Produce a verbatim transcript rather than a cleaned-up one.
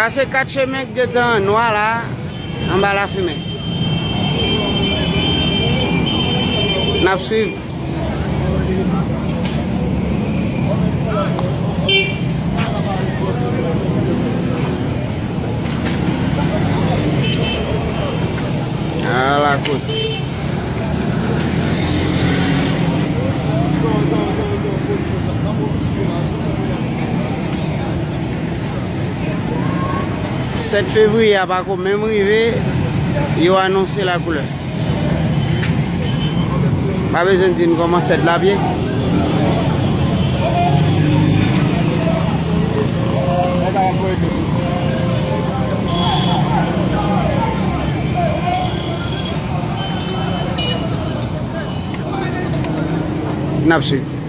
Sa se kat chemen k gentan nwa la, anba lafimen. N ap swiv. Ala kote. Sèt fevriye a pako menm rive, yo anonse lakoulè. Pa bezwen di n kòman sèt la ap ye. N ap swiv.